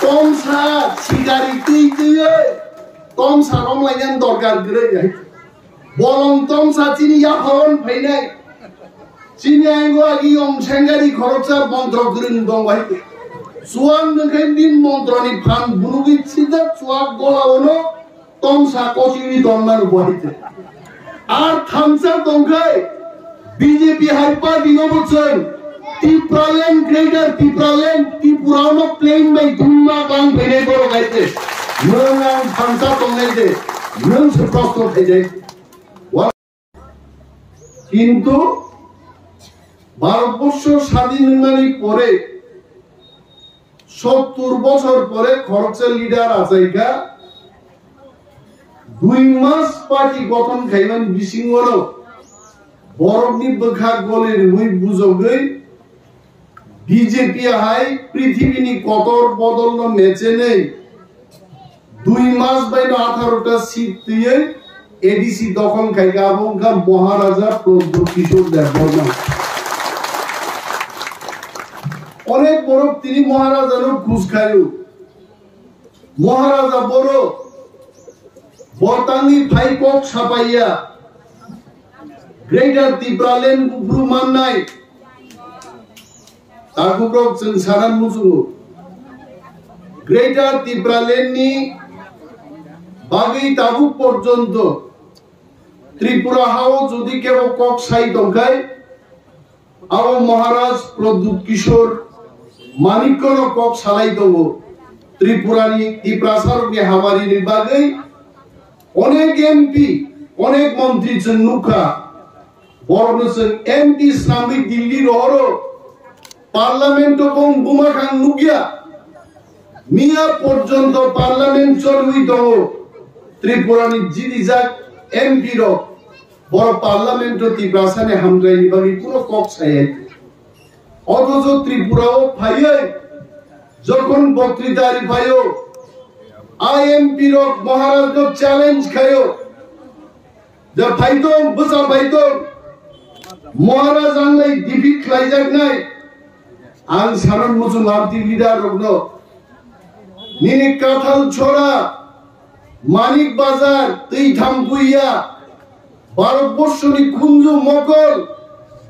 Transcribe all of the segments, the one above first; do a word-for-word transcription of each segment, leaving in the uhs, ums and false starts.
Tomsa sikari twi twiwi tomsa romlainani dorkar kwrwi hai. Bolong tomsa chini yaphawan phainai. Chini aingo agi yong sengari khoroksa montro kwrwng dong hai. Suang nungkhe din montroni phan bunugwi sida chuak gola ono tomsa kochiri tongmani bo hai. Ar thamsa tongkhai B J P hai party no bo chwng Tipraland, Greater Tipraland, Tripura no plain bai thumma kang phainai borok hai se. Nwng ang thamsa tongnai de, nwng se prosto khaijai. Wa-, kintu Bharatborsho sadin wngnani pore sottur bochor pore khoroksa leader achaikha, dui mas party gothon khaimani bisingono borokni bwkha goli rwui bujogwi B J P hai prithibini kotor bodolno mechenwi dui mas baino atharo ta seat twiwi A D C dokhol khaikha, abo wngkha Maharaja Pradyut Kishore Debbarma. Onek borok tini Maharajano khus khaio. Maharaja borok bo tangwi phai kok sapaiya. Greater Tipraland buphuru mannai. Tabukrok chwng sana muchungo. Greater Tipraland ni bagwi tabuk porjonto Tripura hao jodi kebo kok sai tongkhai, abo Maharaj Pradyut Kishore Manikko no kok salai tongo. Tripura ni Tiprasa rok ni hamari ni bagwi onek M P, onek montri chwng nukha. Borokno chwng M P swnamwi Delhi rohoro, Parliament-o bong buma kang nukya. Miya porjonto Parliament choliwi tongo. Tripura ni jidijak M P rok, borok Parliament-o Tiprasani hamkraini bagwi kuno kok sayai. Othocho Tripura-o phaiwi jokhon boktwita ri phaio, I M P rok Maharaj-no challenge khaio. Je phaitong, bwsa phaitong, Maharaj ang lai defeat khlaijaknai. Ang sanon muchung R T leader rokno, nini Kathal Chora, Manik Bazar, twi thangpuiya, Bharat Borshoni khunju mokol,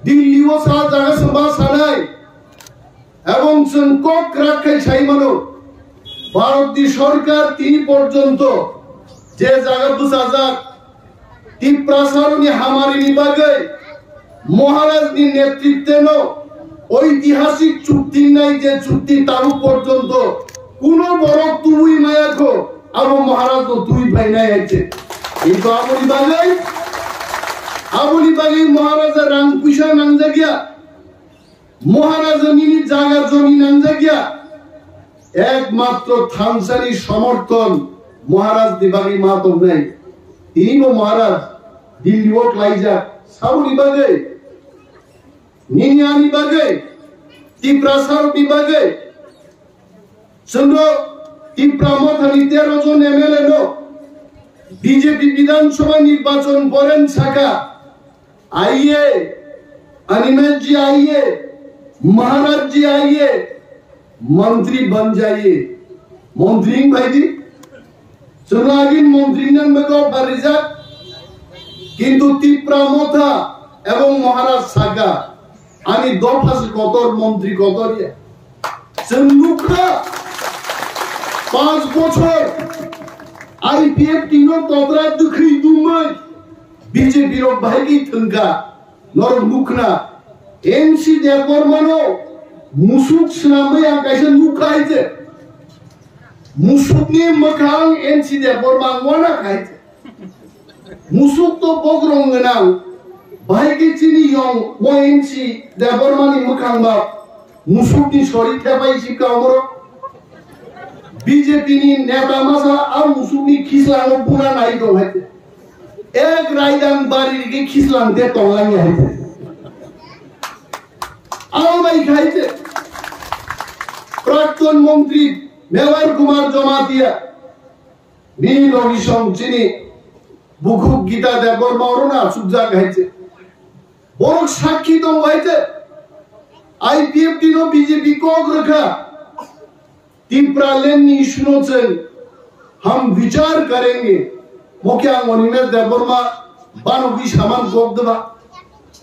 Delhi o sa jaga se ma sanai. Ebong chwng kok kwrak khai sai mano, Bharatni sorkar tini porjonto je jaga bwchajak Tiprasaroni hamarini bagwi Maharajni netritwno oitihasik chukti wngnai, je chukti tabuk porjonto kuno borok tubui maya kho, abo Maharajno tubui phainai hai se. Kintu aboni bagwi, aboni bagwi Maharaja rang puisa nangjakya. Maharaja nini jaga jomi nangjakya, ekmatro thansani somorthon Maharaj ni bagwi ma tongnai. Tinibo Maharaj Delhi o klaijak, saboni bagwi, nini ani bagwi, Tiprasa rokni bagwi. Chwngno Tipra Mothani tero jon M L A no B J P Bidhan Sabha nirbachon boren saka, "Aiye, Animesh ji aiye, Maharaj ji aiye, mantri ban jaiye." Mantri wng phaidi. Chwngno agin mantri nang bego barijak. Kintu Tipra Motha ebong Maharaj saka, "Ani dopha se kotor, mantri kotor ya." Chwng nukha, panch bochor I P F T no totrai dwkhwi dumwi B J P rok bahai khe thwngkha. Norok nukna, N C Debbarma no musuk swnamwi ang kaisa nukha hai se. Musukni mwkhang N C Debbarma ang wana khai se. Musuk to bokrong gwnang, bahai khe chini yong O N C Debbarmani mwkhang ba musukni sori thepai si ka omoro. B J P ni neta masa a musukni khislango buna nai tong hai. Ek raidang bari rigi khislang de tong lang hai. Ang bai khai te. Prakton montri Mevar Kumar Jamatia. Bini logi song chini bukhuk Gita Debbarma oro na chukjak hai se. Borok sakhi tong hai se. I P F T no B J P kok rwkha. Tipraland ni issue no chwng hum vichar karenge. Mokhe ang Animesh Debbarma bano bi saman kok deba.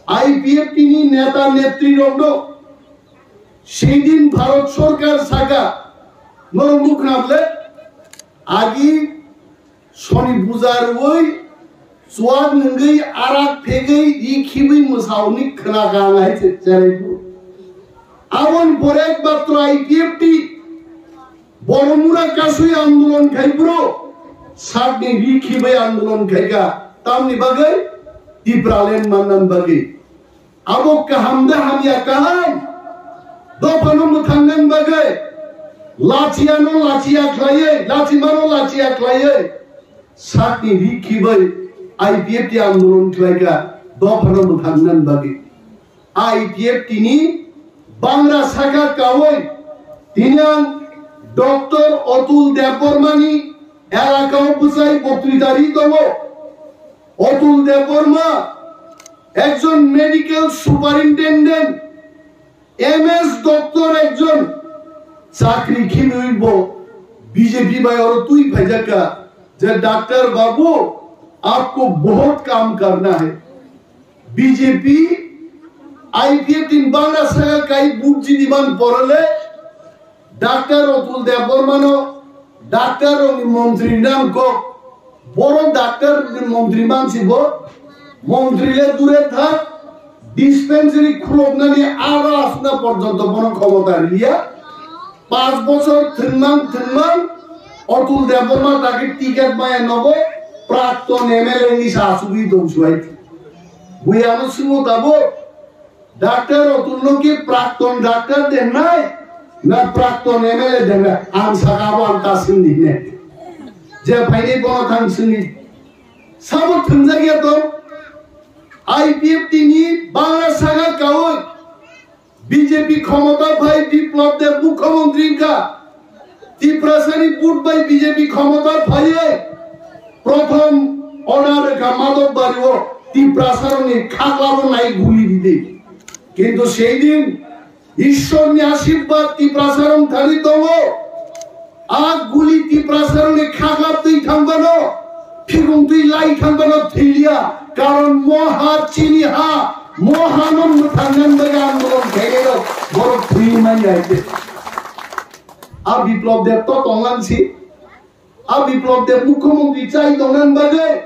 I P F T ni neta netri rok no seidin Bharat Sarkar saka norok nukna ble agi Soni bujar ui, chuak nungui, arak phegui, ri khibui mwsauni khwna kang hai se cherai bro. Aboni pore ekmatro I P F T, Boromura kasui andolon khai bro, sakni ri khibui andolon khai ka, tamni bagui, Tipraland mannan bagui. Abo kaham de hamya kaham. Dophano mwthangnan bagwi. Lachiano lachia khlaiwi, lachimano lachia khlaiwi. Sakni ri khibwi I P F T andolon khlaika dophano mwthangnan bagwi. I P F T ni bangra saka kawi tini ang Doctor Atul Debbarmani elakao bwsai botwi dari tongo. Atul Debbarma ekjon medical superintendent, M S doctor ekjon chakri khinwi bo B J P bai oro twi phaijakha je, "Doctor babu, aapko bahut kaam karna hai." B J P I P F T ni bangra saka kai bujji diban porole Doctor Atul Debbarmano doctor rokni montri nang kok. Boro doctor ni montri mansi bo. Montri le dure thak, dispensary khuloknani aro asna porjonto bono khomota riya. Panch bochor thwngmang thwngmang Atul Debbarma dagi ticket maya nogo prakton M L A ni sa asugwi tong suai. Bui ano simo tabo. Doctor Atul no ki prakton doctor dengnai, na prakton M L A dengnai? Ang saka abo ang ta singdi ne. Je phaini bono thang singdi. Sabo thwngjak ya to. I P F T ni bangra saka kawi. B J P khomota phai Biplab Deb mukhyamantri ka. Tiprasani vote bai B J P khomota phaiwi prothom order rwkha Madhok Bario Tiprasarokni khaklabo nai guli ridi. Kintu seidin Ishwarni ashirbad Tiprasarok thani tongo. A guli Tiprasarokni khaklap twi thangmano, phigong twi lai thangmano thwilia. Karon moha chini ha, moha no mwthangnan bagwi andolon khainai rok borok thwi manya hai khe. A Biplab Deb to tonglang si. A Biplab Deb mukhyamantri chai tongnan bagwi,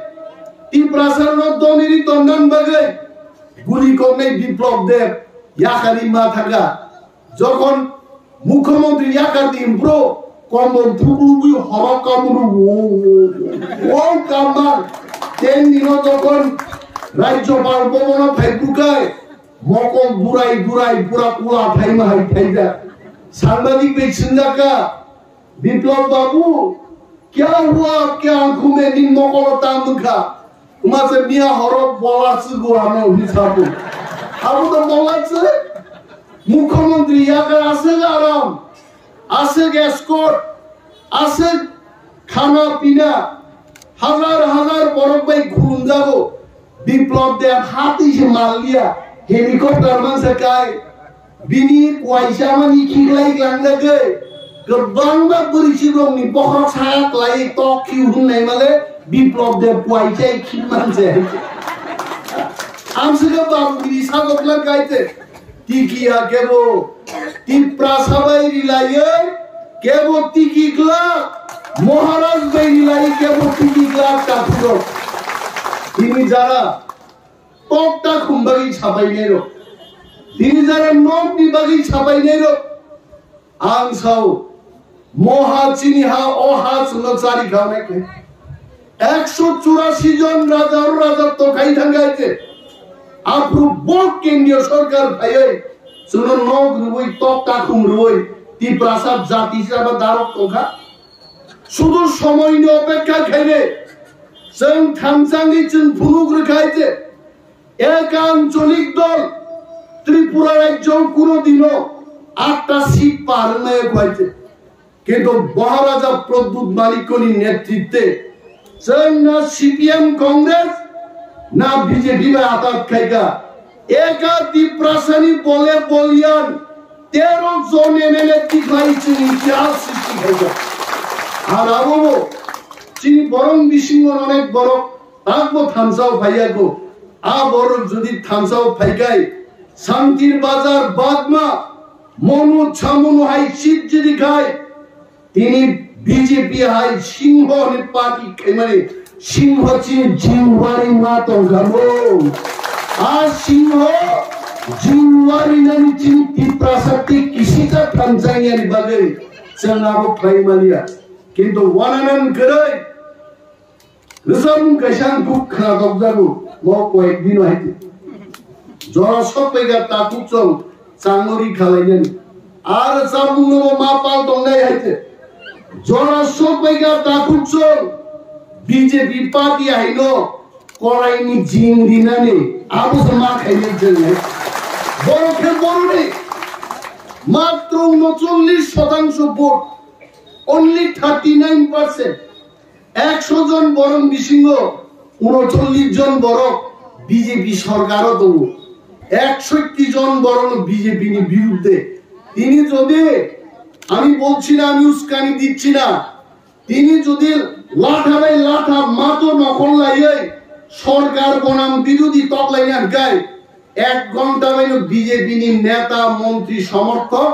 Tiprasa rok doniri tongnan bagwi, guli koknai Biplab Deb yakari ma thangkha. Jokhon mukhyamantri yakar di bro, kombol thuklubwi horok kamuru wo, wo, wo kamar. Ten dino jokhon Rajyopal bhobono phai bukai, mokol burai burai pura kula thaima hai thaijak. Sangbadik bai swngjak kha, "Biplab babu, kya hua, kya ankhu mein?" Nini mokolo tang wngkha. Wngma se miya horo bola swgo ano hwnwi sabu. Abo to bola se. Mukhyamantri yakar aswk aram, aswk escort, aswk khana pina, hazar hazar borok bai khulumjago. Biplab Deb hati se manliya, helicopter mansa kai. Bini kuaisa mani khiklai glangjagwi kwbangma bwrwi sibrokni bokhorok saka kwlaiwi tok khiu hwnwi naimale Biplab Deb kuaisa khimang se. Amswkhe babu bini sagokla kaite tikiya kebo Tiprasa bai rilaiwi kebo tikikla, Maharaj bai rilaiwi kebo tikikla takhurok. Tini jara tok takhum bagwi sabainairok. Tini jara nokni bagwi sabainairok. Ang sao, moha chini ha, o ha chwngno chari kha hwnwi khe. Ekso churasi jon raja o raja tokhai thangkha hai khe. Aphuru bo kendriyo sorkar phaiwi chwngno nok rwui, tok takhum rwui, Tiprasa jati hisaba darok tongkha. Sudu somoini opekha khainai. Chwng thamsangwi chwng phunuk rwkhai je, ek ancholik dol Tripura rajyo kuno dino atta seat par wngnai khwai je. Kintu Maharaja Pradyut Manikya ni netritwe chwng na C P M Congress na B J P bai atat khaika. Eka Tiprasani bole bolyan tero jon M L A tikhlai chwng itihas srishti Ar abo bo chini borong bisingo onek borok takbo thansa o phaiya go. A borok jodi thansa o phaikai, Santir Bazar Bagma, Monu Chamunu hai seat jodi khai, tini B J P hai Singho ni party khaimani Singho chini Jinwari ma tongkha bo. A Singho Jinwari nani chini Tiprasa tei kisita thansa yani bagwi chwng abo khlai maliya. Kintu wananan kwrwi Rwchapmung kaisa ang kuk khna dokjago, bo koyek dino haite. Jora sokpaiga takhuk chwng changori khalainani. Ar rwchapmungno bo ma pal tongnai haite. Jora sokpaiga takhuk chwng B J P party haino koraini jing rinani abo se ma khainai chwng hai. Borok khe boroni matro unochollish shotangsho vote, only thirty nine percent. Ekso jon borok bisingo unochollish jon borok B J P sorkaro tongo. Eksotti jon borok B J P ni birudde. Tini jodi, ami bolchi na, ami uskani dicchi na, tini jodi latha bai latha mato nokol laiwi sorkar bonam birudi toklaina hwnkhe, Ek ghonta baino B J P ni neta, montri, somorthok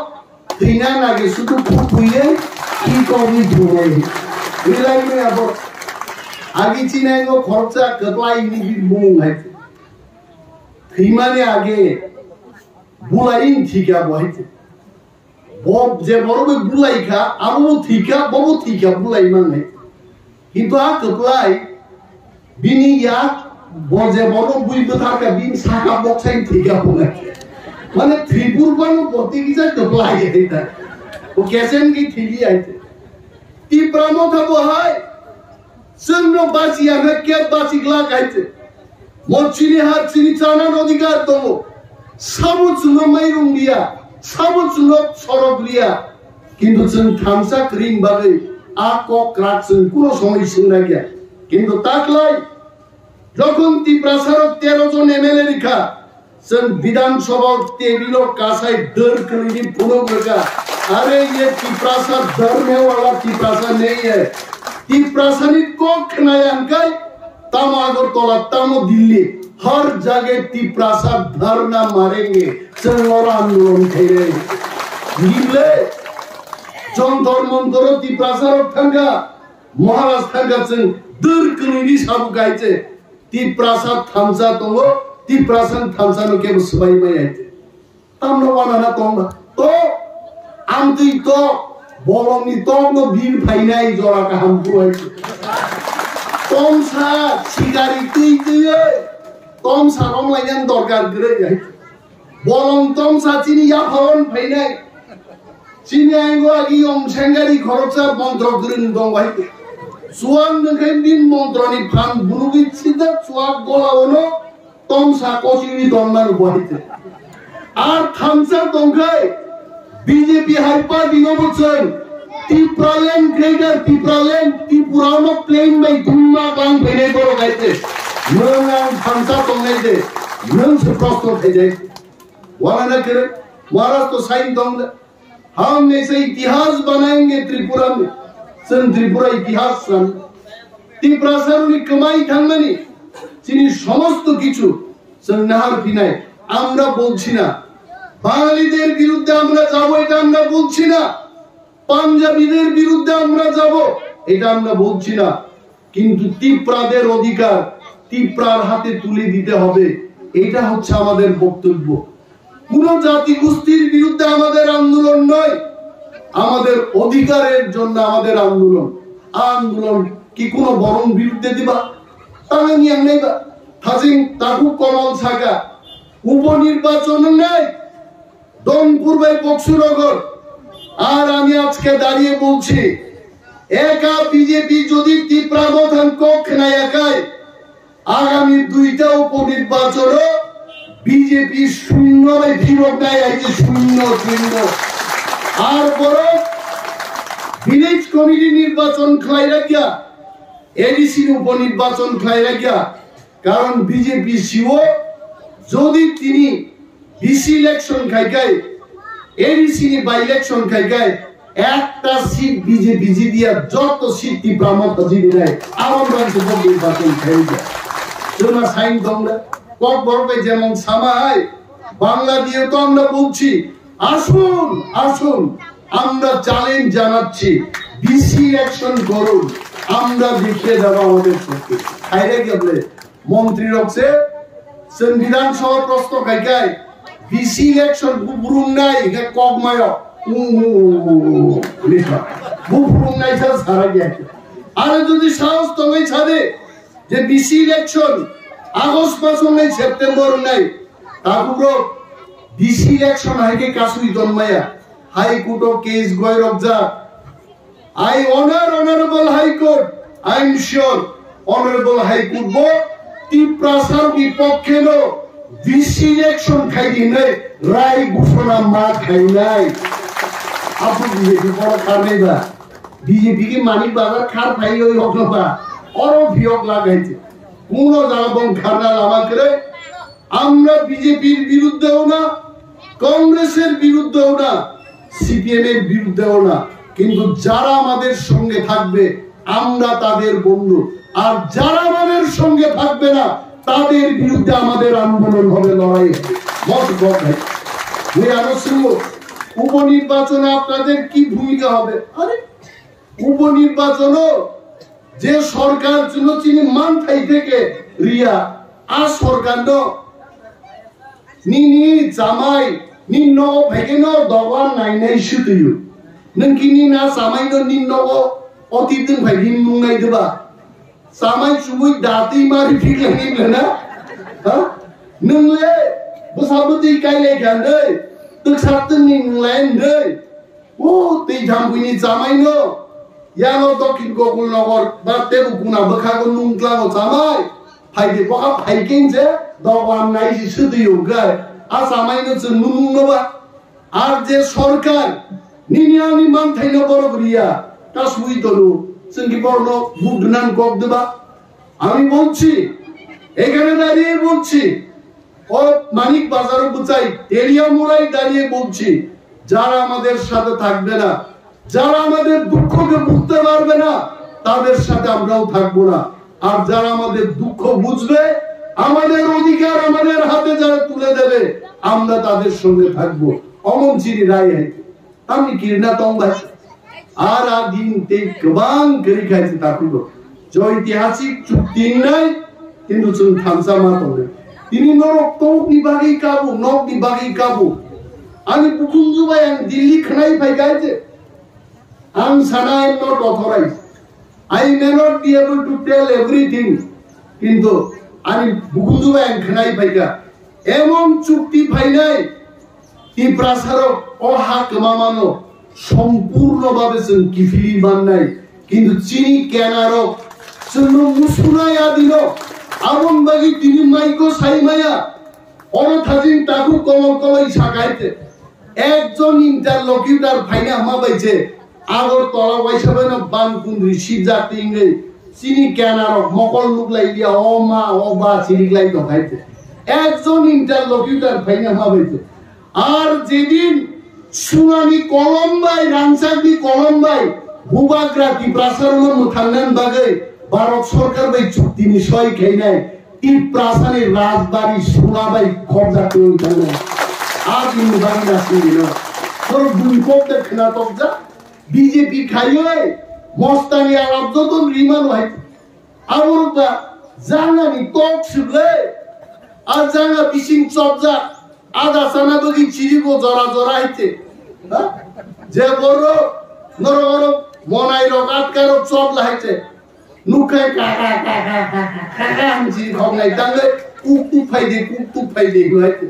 thwina nage sudu phuthuye ki kogwi thunai. Rilai maya bo agi chinai no khoroksa kwplai ni bi mung hai. Thwimani age bulai thika bo hai. Bo je borok bai bulai kha, abo bo thwi kha, bo bo thwi kha, bulai manai. Kintu a kwplai bini yak bo je borok bui bwthar kha, bini saka boksai thwi kha bulai. Mane thwi pur bano bo twi kisa kwplai hai ta. O kesen ki thwi ai te. Tipra Motha bo hai. Chwngno bachiya hwnkhe khe bachiglak hai se. Mo chini ha chini chana odhikar tongo. Sabo chwngno mairung liya, sabo chwngno sorok liya. Kintu chwng thansa kwrwini bagwi a kok kwrak chwng kuno somoi swngna kya. Kintu taklai jokhon Tiprasarok tero jon M L A rikha, Chwng Bidhan Sabha table o kasai dwr kwrwini phunuk rwkha. Are ye Tiprasa dharme wala Tiprasa nahi hai. Tiprasa ni kok khwnaya hwnkhe tamo Agartala, tamo Delhi, har jage Tiprasa dharna marenge. Chwng oro andolon khainai. Nile Jontor Montor o Tiprasa rok thangkha. Maharaj thangkha chwng dwr kwrwini sabuk hai se. Tiprasa thansa tongo, Tiprasa thansa no kebo swbai mai hai se. Tamno wana na tong ba. To, amtwi to, bolong ni tong no bir phainai jora kaham tu hai se. Tomsa sikari twi twi, tomsa romlainan dorkar kwrwi hai se. Bolong tomsa chini yaphaon phainai. Chini aingo agi yong sengari khoroksa montro kwrwng tong bai. Chuwak nwngkhe din montroni phan bunugi sida chuwak gola ono tomsa kochiri tongma rwbo hai te. Ar thansa tongkhai B J P hai party no bo chwng Tipraland, Greater Tipraland, Tripura no plane bai thumma klang phainai borok hai te. Nwng ang thansa tongnai de, nwng se prosto khaijai. Wala na kere, Maharaj to sign tong de. Hum aisa itihas banayenge Tripura mein. Chwng Tripura itihas san. Tiprasa ni kwmai thangmani. Chini somosto kichu. Chwng nahar phinai. Amra bolchi na. Bangaliter biruddhe amra jabo, eta amra bolchi na. পাঞ্জাবিদের বিরুদ্ধে আমরা যাব, এটা আমরা বলছি না, কিন্তু তিপ্রাদের অধিকার তিপ্রার হাতে তুলে দিতে হবে, এটা হচ্ছে আমাদের বক্তব্য। কোনো জাতিগোষ্ঠীর বিরুদ্ধে আমাদের আন্দোলন নয়, আমাদের অধিকারের জন্য আমাদের আন্দোলন। আন্দোলন কি কোনো বরং বিরুদ্ধে দিবা? তাহলে নিয়ে নেই বা থাজিং তাকু কমল সাকা উপনির্বাচন নেই, ডোমপুর বাই বক্সনগর। আর আমি আজকে দাঁড়িয়ে বলছি, একা বিজেপি যদি তিপ্রা মথান কক্ষ না একায়, আগামী দুইটা উপনির্বাচনও বিজেপি শূন্য বাই ফিরত নাই, এই যে শূন্য চিহ্ন। আর বরং ভিলেজ কমিটি নির্বাচন খাই রাখিয়া, এডিসি উপনির্বাচন খাই রাখিয়া, Karon B J P C O jodi tini D C election khai khai, A D C ni by election khai khai, Ekta seat B J P jidi ya, joto seat Tipra Motha jidi nai. Aboni bagwi se bo nirbachon khaijak. Chwngno sign tong de. Kokborok bai jemon sama hai, বাংলাদেশে তো আমরা বলছি, আসুন, আসুন, আমরা চ্যালেঞ্জ জানাচ্ছি, BC election করুন, আমরা দেখিয়ে দেবো আমাদের শক্তি। খাইরে গেলে মন্ত্রী রকছে, সংবিধান সহ প্রশ্ন খাইকাই, বিসি ইলেকশন বুরুম নাই, এটা কক মায়ো। উ, উ, উ, উ, উ, উ, লিখা। বুরুম নাই স্যার, সারা গিয়া। আরে যদি সাহস তবে ছাদে, যে বিসি ইলেকশন আগস্ট মাস নাই, সেপ্টেম্বর নাই, তারপর বিসি ইলেকশন হাইকে কাসুই জন্মায়া, হাইকোর্টও কেস গয় রকজা। I honor Honorable High Court, I am sure Honorable High Court bo Tiprasar bipokhe no VC election খাইদি hinwi rai ghosona ma khainai. Apo BJP বড় কারণে বা বিজেপি কি মানিক বাজার খার খাই ওই হকলবা, অরো ভিয়ক লাগাইছে। কোনো জায়গা বং খারনা লামা করে আমরা বিজেপির বিরুদ্ধেও না, কংগ্রেসের বিরুদ্ধেও না, সিপিএম এর বিরুদ্ধেও না, কিন্তু যারা আমাদের সঙ্গে থাকবে, আমরা তাদের বন্ধু, আর যারা আমাদের সঙ্গে থাকবে না, তাদের বিরুদ্ধে আমাদের আন্দোলন হবে, লড়াই হবে। মত কথা। ওই আরো শুনবো, উপনির্বাচনে আপনাদের কি ভূমিকা হবে? আরে, উপনির্বাচনও যে সরকার চুনো চিনি মান থাই থেকে রিয়া, আর সরকার ন nini chamai, nini nogo phaikhe no dogan nainai swtwiyo. Nwng kini na chamai no nini nogo oti twng phai nini nungnai diba? Chamai chumui datwi mari phiklai ni bwlana? Ha? Nwng le bwsa bwtwi kailai kha ndai, twksa twngni nunglai ndai. O twi thambuini chamai no, yano Dokhin Gokul Nogor ba tebo kuna bwkhago nung tlango chamai. Phaidi bokha phaikin je dogan nai si swtwi ugai. A chamai no chwng nung no ba. Ar je sorkar nini ani manthai no borok riya. Kasui tono chwng ki borno buk dwnan kok deba. আমি বলছি, এখানে দাঁড়িয়ে বলছি, ও মানিক বাজারও বুঝাই, তেলিয়ামুড়ায় দাঁড়িয়ে বলছি, যারা আমাদের সাথে থাকবে না, যারা আমাদের দুঃখকে বুঝতে পারবে না, তাদের সাথে আমরাও থাকবো না। আর যারা আমাদের দুঃখ বুঝবে, আমাদের অধিকার আমাদের হাতে যারা তুলে দেবে, আমরা তাদের সঙ্গে থাকবো। অমন চিনি রায় হয়েছে। Tamni kirna tong bai. Ar a din tei kwbang kwrwi khai se takhuk rok. Jo itihasik chukti wngnai, kintu chwng thansa ma tongnai. Tini norok tokni bagwi kabu, nokni bagwi kabu. Ani bukhumju bai ang Delhi khwnai phai kha je. Ang sana I am not authorized. I may not be able to tell everything. Kintu ani bukhumju bai ang khwnai phai kha. Emon chukti phainai, Tiprasarok o ha kwmamano sompurno babe chwng kiphilwi mannai, kintu chini kenarok chwngno musunai adino, aboni bagwi tini maiko sai maya, oro thajin takhuk komol koloi sakaite, ekjon interlocutor phaina hama bai se, Agartala waisa bai no ban kundri sibjak tingwi chini kenarok mokol nuklai dia, o ma, o ba, chiriklai tongkhaite. Ekjon interlocutor phaina hama bai se. Ar jedin sunani kolom bai, rangchakni kolom bai, bubagra Tiprasarokno mwthangnani bagwi Bharat sorkar bai chuktini soi khainai Tiprasani rajbari suna bai khobjak twi thangna. A bini bagwi na sini no. Tor bumkok de khna tokjak, B J P khaiwi, mostani alap joto rimano hai. Aborok ba jangani tok sibwlai, a janga bising chopjak, ada sana bagwi chirigo jora jora haite. Ha? Je borok norok orok monai rok atka rok chopla haite. Nukhai ka ka ka ka ka ka ka ka ang chiri khok nai tangwi kuk tuk phaide, kuk tuk phaide hwnaite.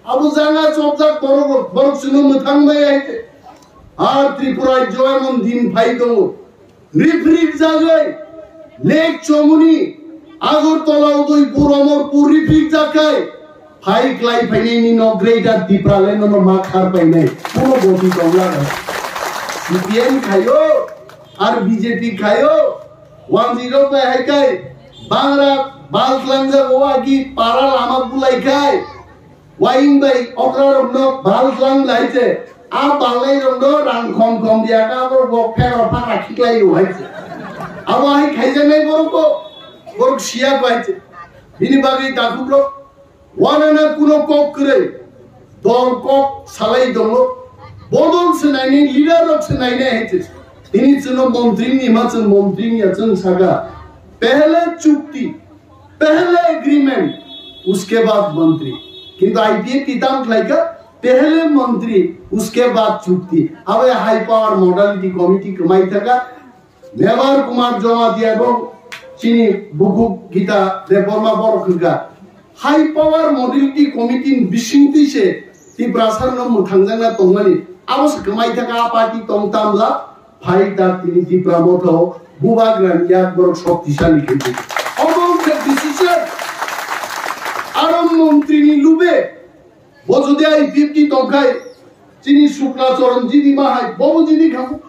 Abo janga chopjak borok rok, borok chwngno mwthang bai haite. Ar Tripura rajyo emon din phai tongo. Riprik jagwi Lake Chomoni, Agartala, Udaipur, Amarpur riprik jakai. Phai klai phainai ni no Greater Tipraland no ma khar painai. Kuno goti tongla. C P M khayo, ar B J P khayo. Wanjwi rok bai hai kai. Bangra bal tlangjak o agi para lama bulai kai. Waing bai okra rok no bal tlang lai te. A balai rok no rang khom khom dia ka borok bo phek rok phak rok khiklai rw hai se. Abo hai khaijaknai borok ko, borok siya ko hai se. Bini bagwi takhuk rok, wanana kuno kok kwrwi, dol kok salai tongo. Bodol se nainai, leader rok se nainai hai se. Tini chwngno montri ni ma chwng montri ni ya chwng saka. Pehle chukti, pehle agreement, uske baad montri. Kintu I P F T tam khlai ka, pehle montri, uske baad chukti. Abo ya high power modality committee kwmai thaka. Mevar Kumar Jamatia bo chini bukhuk Gita Debbarma borok hwnkha. High power modality committee ni bisingtwi se Tiprasa no mwthangjakna tongmani. Abo se kwmai thaka a party tong tamla. Phai ta tini Tipra Motha o bubagrani yak borok shoktisali khe di. Omo wngkha decision. Aro montri ni lube, bo jodi I P F T tongkhai, chini Shukla Charan jidi ma hai, bobo jidi khamo,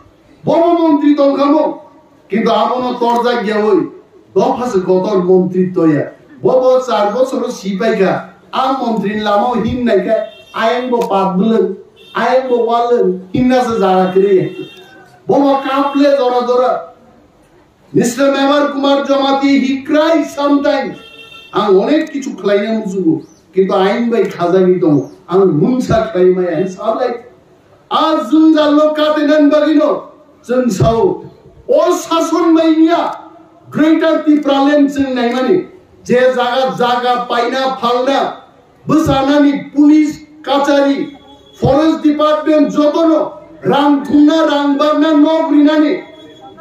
bobo montri tongkhamo, kintu abono torjak yawi, dopha se kotor montri toya. Bobo char bochor o sipai kha, a montri ni lama o him nai kha, ayang bo pat bwlwng, ayang bo walwng, himna se jara kwrwi. Bobo kaple jora jora. Mister Mevar Kumar Jamatia, he cries sometimes. Ang onek kichu khlaina muchugo, kintu ain bai khajagwi tongo. Ang mungsa khlai maya, he sablai. A jwngjal no katenani bagwi no chwng sao. O sason maya Greater Tipraland chwng naimani. Je jaga, jaga paina phalna, bwsanani police kachari, forest department jotono rang thumna, rang barna, nok rinani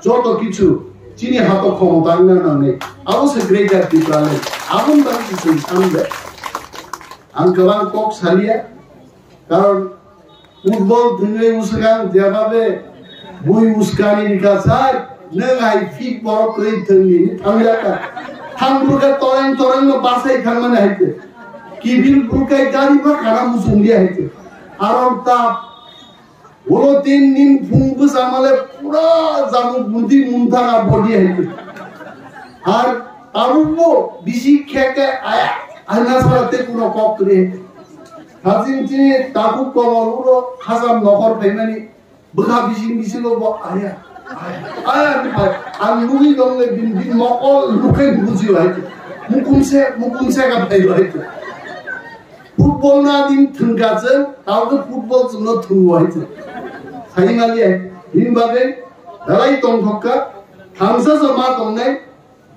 joto kichu chini hato khomota wngna nangnai. Abo se Greater Tipraland. Aboni bagwi se chwng sanbe. Ang kwbang kok saliya, karon football thwngwi uswkang jebabe bui uskani rika sai, nwng hai fit borok kwrwi thwngni ni thangya ka. Thangburkha toreng toreng no basai thangmani hai khe. Kibil burkai gari ba kana musung dia hai khe. Aron ta ulo tin din phung bwsa male pura jamuk bunti munthara body hai khe. Ar tabuk bo bisi khe khe aya, aina sara te kuno kok kwrwi hai khe. Haching chini tabuk komor ulo khasam nokhor phaimani. Bwkha bising bisingo bo aya, aya, aya, ni pai. Ang nugwi dong le bin, bin mokol nukhai buji hai. Mukum se, mukum se ka pai hai. Football na din thwngka se, tao ke football se no thwng hai se. Sai mali hai. Bin bagwi, dalai tong thokka, thansa se ma tongnai,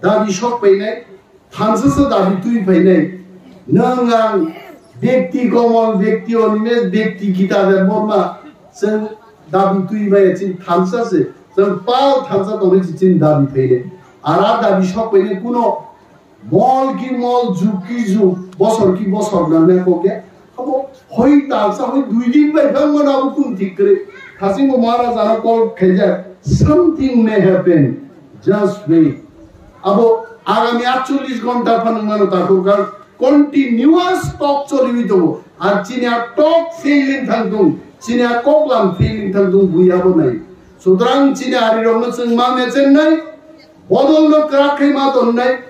dabi sok painai, thansa se dabi twi phainai. Nwng ang bekti Komol, bekti Animesh, bekti Gita Debbarma, chwng dabi twi maya chini thansa se, chwng pal thansa tongwi se chini dabi phainai. Ara dabi sok phainai kuno mol ki mol, jug ki jug, bosor ki bosor nang nai kokya. Abo hoi talsa hoi dui din bai phang mano abo kun thik kre. Thasing bo Maharaj ano call khaijak. Something may happen. Just wait. Abo agami atchollish ghonta phano mano takhuk kha continuous talk choliwi tongo. Ar chini a talk failing thang tung, chini a koklam failing thang tung, bui abo nai. Sutrang chini ari rokno chwng ma mechenai, bodol no kwrak khai ma tonnai,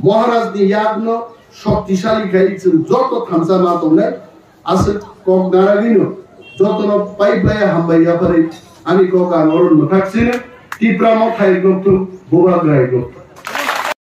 Maharaj ni yak no shoktisali khai chwng joto thansa ma tongnai. Aswk kok naragwino jotono pai pai hambai yapharwi ani kok ang oro mwthak sino. Tipra Motha hai nokthung, Bubagra hai nokthung.